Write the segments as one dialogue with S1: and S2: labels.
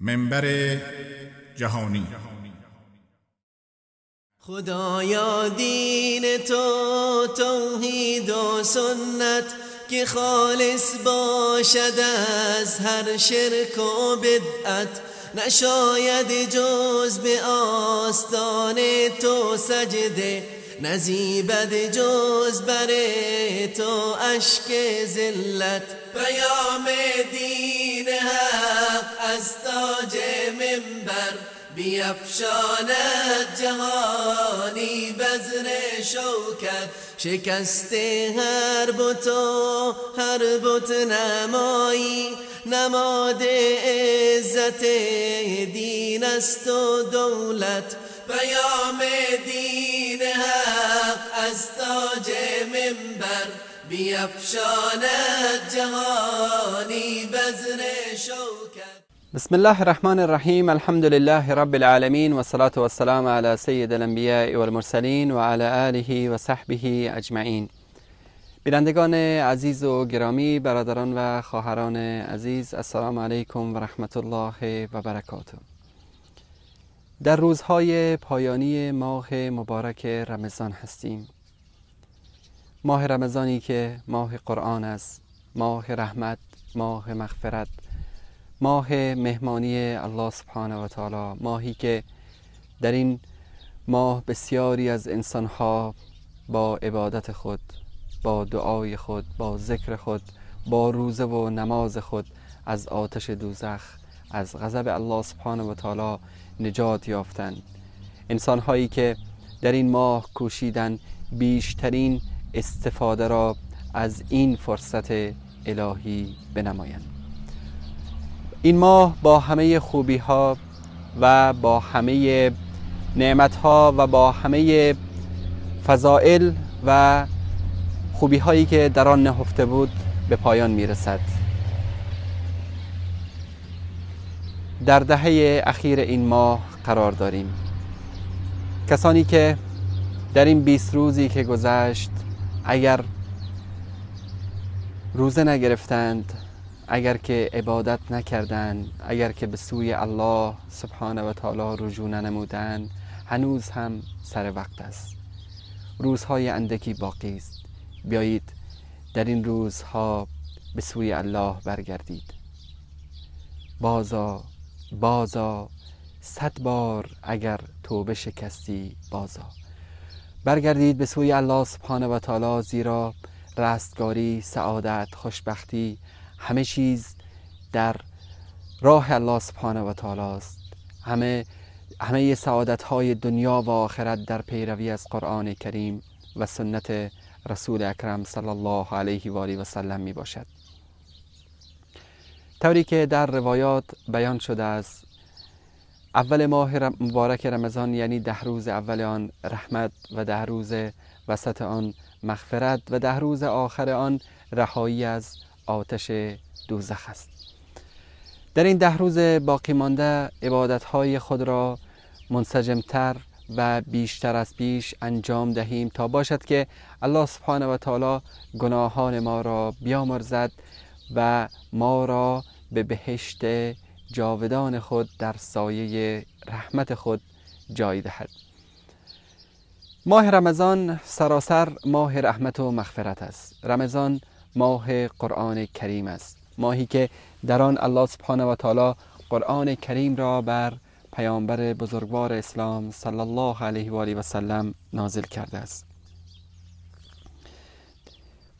S1: منبر جهانی.
S2: خدایا دین تو توحید و سنت که خالص باشد از هر شرک و بدعت، نشاید جز به آستان تو سجده، نزیبد جز بر تو اشک ذلت. پیام دین حق از تاج منبر بیفشاند جهانی بذر شوکت. شکست هر بت و هر بت نمایی، نماد عزت دین است و دولت. پیام دین حق از تاج منبر بیفشاند جهانی بذر شوکت.
S3: بسم الله الرحمن الرحیم. الحمد لله رب العالمین و الصلاة والسلام علی سید الانبیاء والمرسلین و علی آله و صحبه اجمعین. بینندگان عزیز و گرامی، برادران و خواهران عزیز، السلام علیکم و رحمت الله و برکاته. در روزهای پایانی ماه مبارک رمضان هستیم. ماه رمضانی که ماه قرآن است، ماه رحمت، ماه مغفرت، ماه مهمانی الله سبحانه و تعالی، ماهی که در این ماه بسیاری از انسانها با عبادت خود، با دعای خود، با ذکر خود، با روزه و نماز خود از آتش دوزخ، از غضب الله سبحانه و تعالی نجات یافتند. انسانهایی که در این ماه کوشیدند بیشترین استفاده را از این فرصت الهی بنمایند. این ماه با همه خوبی ها و با همه نعمت ها و با همه فضائل و خوبی هایی که در آن نهفته بود به پایان می رسد. در دهه اخیر این ماه قرار داریم. کسانی که در این 20 روزی که گذشت اگر روزه نگرفتند، اگر که عبادت نکردند، اگر که به سوی الله سبحانه و تعالی رجوع ننمودند، هنوز هم سر وقت است. روزهای اندکی باقی است. بیایید در این روزها به سوی الله برگردید. بازا بازا، 100 بار اگر توبه شکستی بازا، برگردید به سوی الله سبحانه و تعالی، زیرا رستگاری، سعادت، خوشبختی، همه چیز در راه الله سبحانه و تعالی است. همه سعادت های دنیا و آخرت در پیروی از قرآن کریم و سنت رسول اکرم صلی الله علیه و آله و سلم می باشد. طوری که در روایات بیان شده است، اول ماه مبارک رمضان، یعنی 10 روز اول آن رحمت و 10 روز وسط آن مغفرت و 10 روز آخر آن رهایی از آتش دوزخ است. در این 10 روز باقی مانده عبادت‌های خود را منسجمتر و بیشتر از پیش انجام دهیم تا باشد که الله سبحانه و تعالی گناهان ما را بیامرزد و ما را به بهشت جاودان خود در سایه رحمت خود جای دهد. ماه رمضان سراسر ماه رحمت و مغفرت است. رمضان ماه قرآن کریم است، ماهی که در آن الله سبحانه و تعالی قرآن کریم را بر پیامبر بزرگوار اسلام صلی الله علیه و آله و سلم نازل کرده است.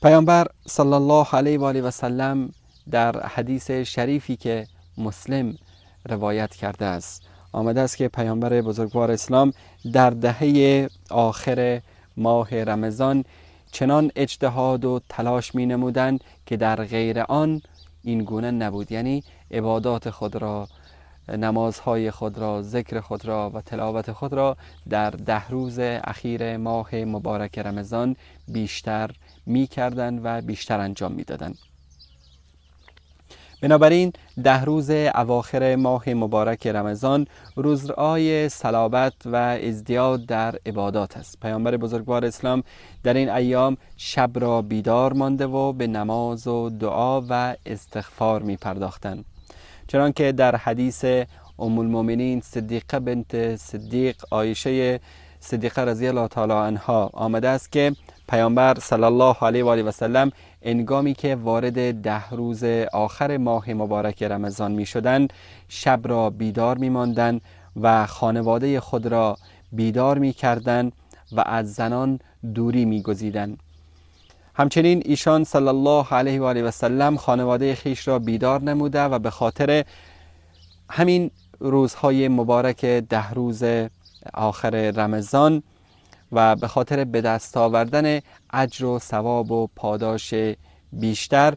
S3: پیامبر صلی الله علیه و آله و سلم در حدیث شریفی که مسلم روایت کرده است آمده است که پیامبر بزرگوار اسلام در دهه آخر ماه رمضان چنان اجتهاد و تلاش می نمودند که در غیر آن این گونه نبود. یعنی عبادات خود را، نمازهای خود را، ذکر خود را و تلاوت خود را در 10 روز اخیر ماه مبارک رمضان بیشتر می کردند و بیشتر انجام می دادند. بنابراین 10 روز اواخر ماه مبارک رمضان روزهای صلابت و ازدیاد در عبادات است. پیامبر بزرگوار اسلام در این ایام شب را بیدار مانده و به نماز و دعا و استغفار می پرداختند. چنانکه در حدیث ام المؤمنین صدیقه بنت صدیق عایشه صدیقه رضی الله تعالی عنها آمده است که پیامبر صلی الله علیه و آله و سلم هنگامی که وارد 10 روز آخر ماه مبارک رمضان می شدند، شب را بیدار می ماندند و خانواده خود را بیدار می کردند و از زنان دوری می گزیدند. همچنین ایشان صلی الله علیه و آله و سلم خانواده خیش را بیدار نموده و به خاطر همین روزهای مبارک 10 روز آخر رمضان و به خاطر به دست آوردن اجر و ثواب و پاداش بیشتر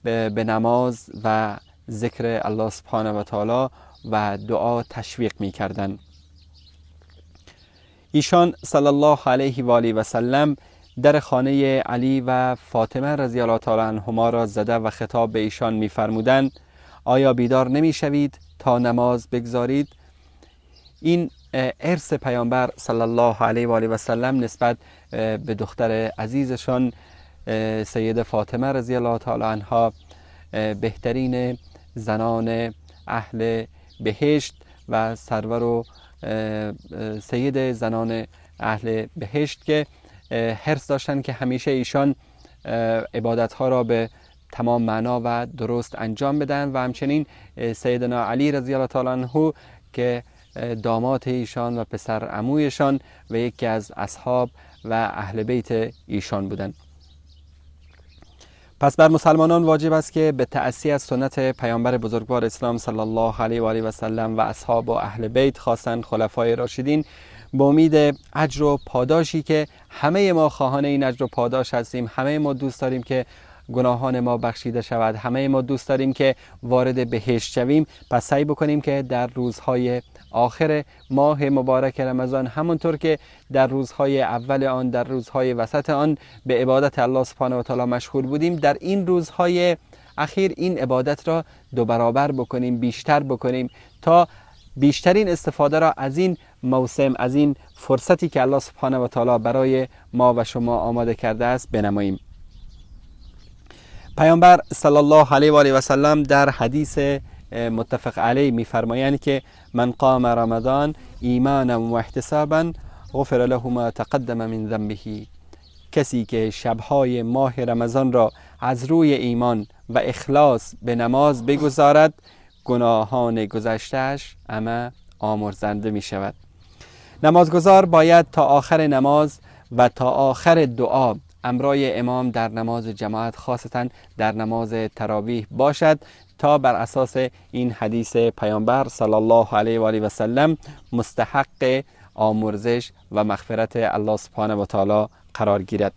S3: به نماز و ذکر الله سبحانه و تعالی و دعا تشویق می کردن. ایشان صلی الله علیه و آله و سلم در خانه علی و فاطمه رضی الله تعالی عنهما را زده و خطاب به ایشان می فرمودند: آیا بیدار نمی شوید تا نماز بگذارید؟ این ارث پیامبر صلی الله علیه و آله و سلم نسبت به دختر عزیزشان سید فاطمه رضی الله تعالی عنها، بهترین زنان اهل بهشت و سرور و سید زنان اهل بهشت، که حرص داشتند که همیشه ایشان عبادتها را به تمام معنا و درست انجام بدن، و همچنین سیدنا علی رضی الله تعالی عنه که داماد ایشان و پسر عمویشان و یکی از اصحاب و اهل بیت ایشان بودند. پس بر مسلمانان واجب است که به تأسی از سنت پیامبر بزرگوار اسلام صلی الله علیه و آله و سلم و اصحاب و اهل بیت، خاصا خلفای راشدین، با امید اجر و پاداشی که همه ما خواهان این اجر و پاداش هستیم، همه ما دوست داریم که گناهان ما بخشیده شود، همه ما دوست داریم که وارد بهشت شویم، پس سعی بکنیم که در روزهای آخر ماه مبارک رمضان، همونطور که در روزهای اول آن، در روزهای وسط آن به عبادت الله سبحانه و تعالی مشغول بودیم، در این روزهای اخیر این عبادت را 2 برابر بکنیم، بیشتر بکنیم تا بیشترین استفاده را از این موسم، از این فرصتی که الله سبحانه و تعالی برای ما و شما آماده کرده است بنماییم. پیامبر صلی الله علیه و آله و سلم در حدیث متفق علیه می‌فرمایند که من قام رمضان ایمانا و احتسابا غفر له ما تقدم من ذنبه. کسی که شبهای ماه رمضان را از روی ایمان و اخلاص به نماز بگذارد، گناهان گذشته‌اش همه آمرزنده می شود. نمازگزار باید تا آخر نماز و تا آخر دعا امرای امام در نماز جماعت، خاصتا در نماز تراویح باشد تا بر اساس این حدیث پیامبر صلی الله علیه و آله و سلم مستحق آمرزش و مغفرت الله سبحانه و تعالی قرار گیرد.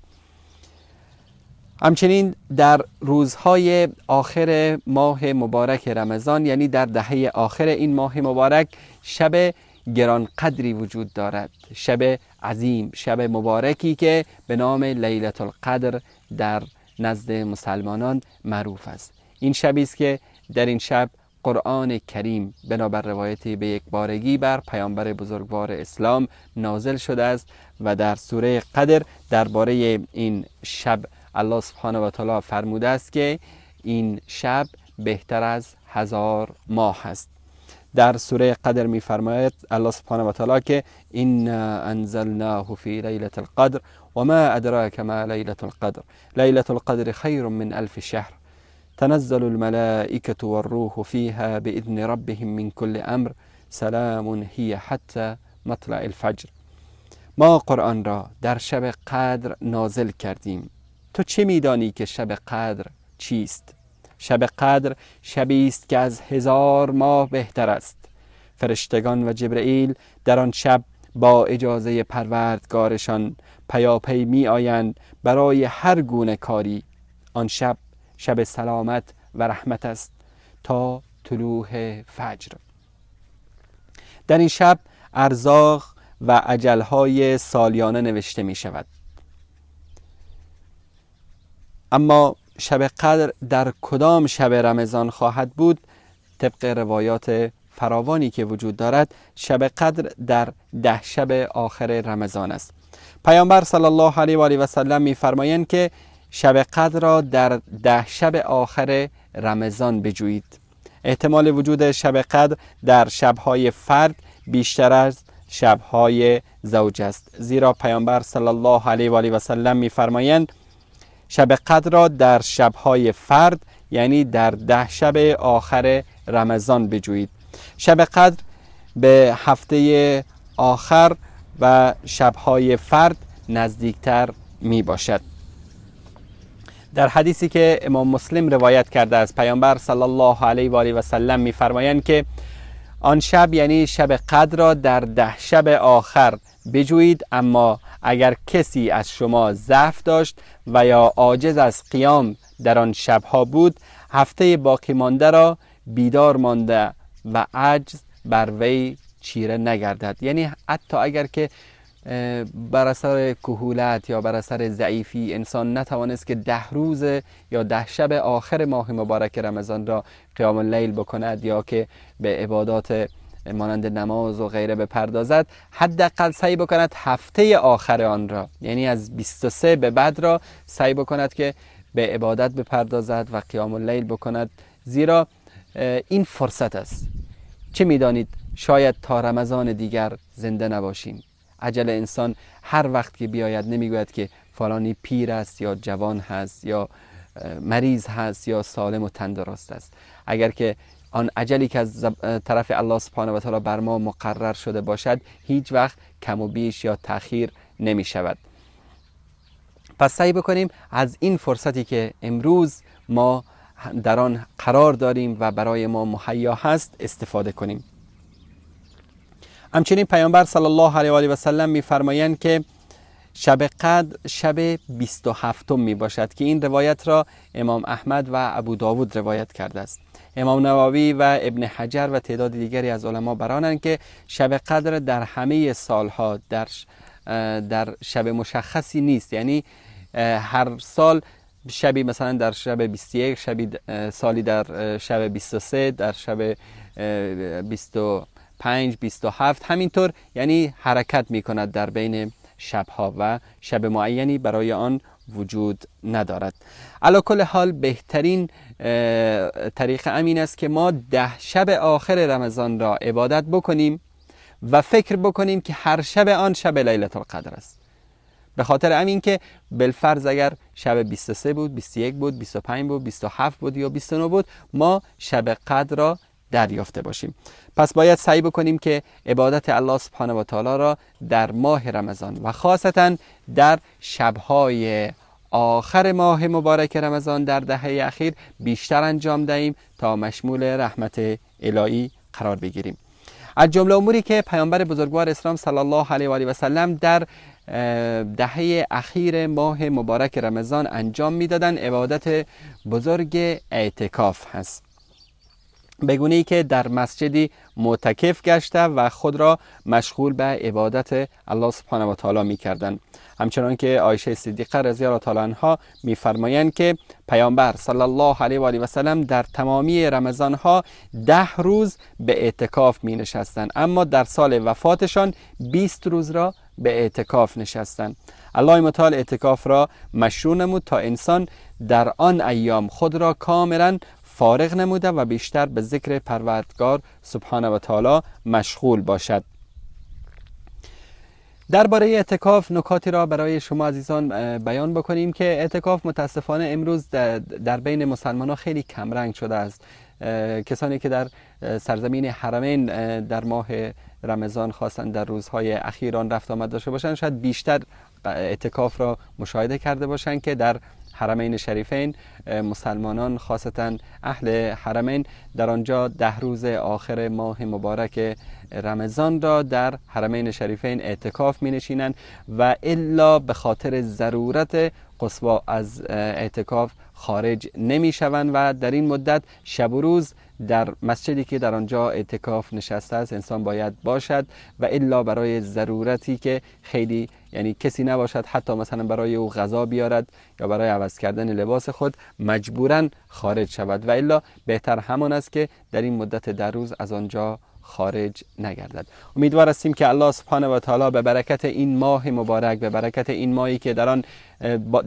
S3: همچنین در روزهای آخر ماه مبارک رمضان، یعنی در دهه آخر این ماه مبارک، شب گرانقدری وجود دارد، شب عظیم، شب مبارکی که به نام لیلة القدر در نزد مسلمانان معروف است. این شبی است که در این شب قرآن کریم بنابر روایتی به یک بارگی بر پیامبر بزرگوار اسلام نازل شده است و در سوره قدر درباره این شب الله سبحانه و تعالی فرموده است که این شب بهتر از 1000 ماه است. در سوره قدر می‌فرماید الله سبحانه و تعالی که إنا أنزلناه فی لیلة القدر وما أدراک ما لیلة القدر لیلة القدر خیر من 1000 شهر تنزل الملائكة والروح فيها بإذن ربهم من كل أمر سلام هي حتى مطلع الفجر. ما قرآن را در شب قدر نازل کردیم. تو چه میدانی که شب قدر چیست؟ شب قدر شبی است که از 1000 ماه بهتر است. فرشتگان و جبرئیل در آن شب با اجازه پروردگارشان پیاپی می آیند برای هر گونه کاری. آن شب شب سلامت و رحمت است تا طلوع فجر. در این شب ارزاق و اجلهای سالیانه نوشته می شود. اما شب قدر در کدام شب رمضان خواهد بود؟ طبق روایات فراوانی که وجود دارد، شب قدر در 10 شب آخر رمضان است. پیامبر صلی الله علیه و آله و سلم می‌فرمایند که شب قدر را در 10 شب آخر رمضان بجویید. احتمال وجود شب قدر در شبهای فرد بیشتر از شبهای زوج است، زیرا پیامبر صلی الله علیه و آله و سلم می‌فرمایند شب قدر را در شبهای فرد، یعنی در 10 شب آخر رمضان بجویید. شب قدر به هفته آخر و شبهای فرد نزدیکتر می باشد. در حدیثی که امام مسلم روایت کرده از پیامبر صلی الله علیه و آله و سلم می‌فرمایند که آن شب، یعنی شب قدر را در 10 شب آخر بجویید، اما اگر کسی از شما ضعف داشت و یا عاجز از قیام در آن شبها بود، هفته باقی مانده را بیدار مانده و عجز بر وی چیره نگردد. یعنی حتی اگر که بر اثر کهولت یا بر اثر ضعیفی انسان نتوانست که 10 روز یا 10 شب آخر ماه مبارک رمضان را قیام اللیل بکند یا که به عبادات مانند نماز و غیره بپردازد، حداقل سعی بکند هفته آخر آن را، یعنی از 23 به بعد را سعی بکند که به عبادت بپردازد و قیام اللیل بکند، زیرا این فرصت است. چه میدانید شاید تا رمضان دیگر زنده نباشیم. عجل انسان هر وقت که بیاید نمیگوید که فلانی پیر است یا جوان هست یا مریض هست یا سالم و تندرست است. اگر که آن عجلی که از طرف الله سبحانه و تعالی بر ما مقرر شده باشد، هیچ وقت کم و بیش یا تأخیر نمی شود. پس سعی بکنیم از این فرصتی که امروز ما در آن قرار داریم و برای ما مهیا هست استفاده کنیم. همچنین پیامبر صلی الله علیه و آله و سلم می‌فرمایند که شب قدر شب 27 می باشد که این روایت را امام احمد و ابو داود روایت کرده است. امام نووی و ابن حجر و تعداد دیگری از علما برانند که شب قدر در همه سالها در شب مشخصی نیست، یعنی هر سال شبی مثلا در شب 21، شبی سالی در شب 23، در شب 25، 27، همینطور، یعنی حرکت می کند در بین شبها و شب معینی برای آن وجود ندارد. علی کل حال بهترین طریق امین است که ما 10 شب آخر رمضان را عبادت بکنیم و فکر بکنیم که هر شب آن شب لیلة القدر است. به خاطر همین که بالفرض اگر شب 23 بود، 21 بود، 25 بود، 27 بود یا 29 بود، ما شب قدر را دریافته باشیم. پس باید سعی بکنیم که عبادت الله سبحانه و تعالی را در ماه رمضان و خاصتا در شبهای آخر ماه مبارک رمضان در دهه اخیر بیشتر انجام دهیم تا مشمول رحمت الهی قرار بگیریم. از جمله اموری که پیامبر بزرگوار اسلام صلی الله علیه و آله و سلم در دهه اخیر ماه مبارک رمضان انجام میدادن، عبادت بزرگ اعتکاف هست، به گونه ای که در مسجدی معتکف گشته و خود را مشغول به عبادت الله سبحانه و تعالی می کردن. همچنان که عایشه صدیقه رضی الله تعالی عنها می فرمایند که پیامبر صلی الله علیه و آله و سلم در تمامی رمضان ها 10 روز به اعتکاف می نشستند، اما در سال وفاتشان 20 روز را به اعتکاف نشستند. الله متعال اعتکاف را مشروع نمود تا انسان در آن ایام خود را کاملا فارغ نموده و بیشتر به ذکر پروردگار سبحانه و تعالی مشغول باشد. درباره اعتکاف نکاتی را برای شما عزیزان بیان بکنیم که اعتکاف متاسفانه امروز در بین مسلمان ها خیلی کمرنگ شده است. کسانی که در سرزمین حرمین در ماه رمضان خواستند در روزهای اخیر آن رفت آمد داشته باشند، شاید بیشتر اعتکاف را مشاهده کرده باشند که در حرمین شریفین مسلمانان خاصتا اهل حرمین در آنجا 10 روز آخر ماه مبارک رمضان را در حرمین شریفین اعتکاف می نشینند و الا به خاطر ضرورت قصوا از اعتکاف خارج نمی شوند و در این مدت شب و روز در مسجدی که در آنجا اعتکاف نشسته است انسان باید باشد و الا برای ضرورتی که خیلی، یعنی کسی نباشد حتی مثلا برای او غذا بیارد یا برای عوض کردن لباس خود مجبوراً خارج شود و الا بهتر همان است که در این مدت 10 روز از آنجا خارج نگردد. امیدوار هستیم که الله سبحانه و تعالی به برکت این ماه مبارک، به برکت این ماهی که در آن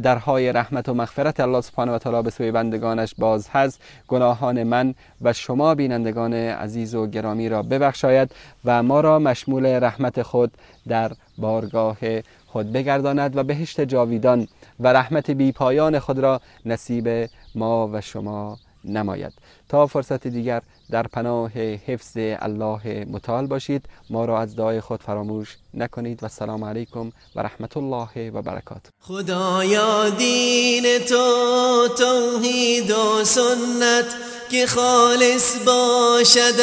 S3: درهای رحمت و مغفرت الله سبحانه و تعالی به سوی بندگانش باز هست، گناهان من و شما بینندگان عزیز و گرامی را ببخشاید و ما را مشمول رحمت خود در بارگاه خود بگرداند و بهشت جاویدان و رحمت بی پایان خود را نصیب ما و شما نماید. تا فرصت دیگر در پناه حفظ الله متعال باشید. ما را از دعای خود فراموش نکنید و السلام علیکم و رحمت الله و برکاته.
S2: خدایا دین تو توحید و سنت که خالص باشد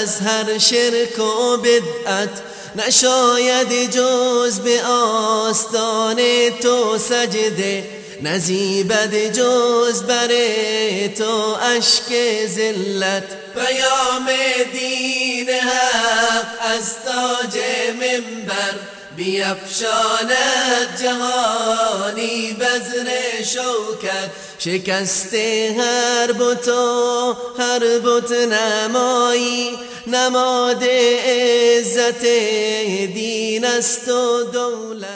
S2: از هر شرک و بدعت، نشاید جز به آستان تو سجده، نزیبد جز بر تو اشک ذلت. پیام دین حق از تاج منبر بیفشاند جهانی بذر شوکت، شکست هر بت و هر بت نمایی، نماد عزت دین است و دولت.